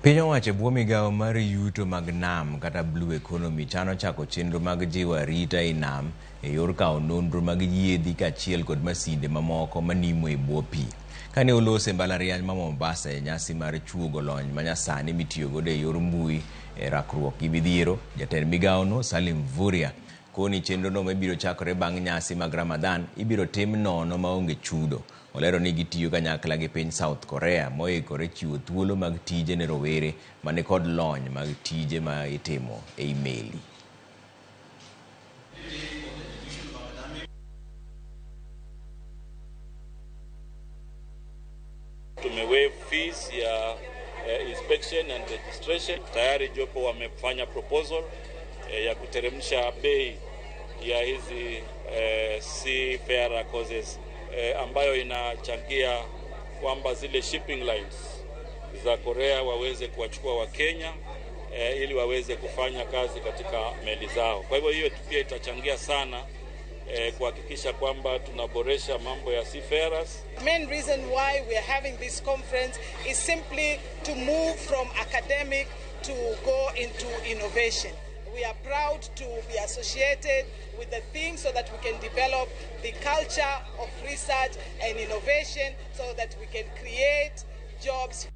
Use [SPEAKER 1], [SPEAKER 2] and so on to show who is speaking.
[SPEAKER 1] Piny owacho e bwo migawo mar yuto mag nam kata Blue Economy chano chako chenro mag jiwo arita ei nam e yor kawo nonro mag yiedhi kaachiel kod masinde mamoko manimo e bwo pi. Kane oloso e mbalariany ma Mombasa e nyasi mar chuogo lony manyasani mitiyogodo e yor mbui e rakruok gi midhiero, jatend migawono Salim Mvurya koni chenrono mabiro chakore bang' nyasi mag Ramadhan ibiro tim nono maonge chudo. Olero ni gitiyo kanyakla gi piny South Korea moikore chiwo thuolo mag tije ne rowere manikod lony mag tije ma itimo ei meli.
[SPEAKER 2] Tumewaive fees ya inspection and registration. Tayari jopo wamefanya proposal ya kuteremsha bei ya hizi seafarer courses ambayo inachangia kwamba zile shipping lines za Korea waweze kuwachukua wa Kenya ili waweze kufanya kazi katika meli zao. Kwa hivyo hiyo pia itachangia sana kuhakikisha kwamba tunaboresha mambo ya seafarers.
[SPEAKER 3] Main reason why we are having this conference is simply to move from academic to go into innovation. We are proud to be associated with the theme so that we can develop the culture of research and innovation so that we can create jobs.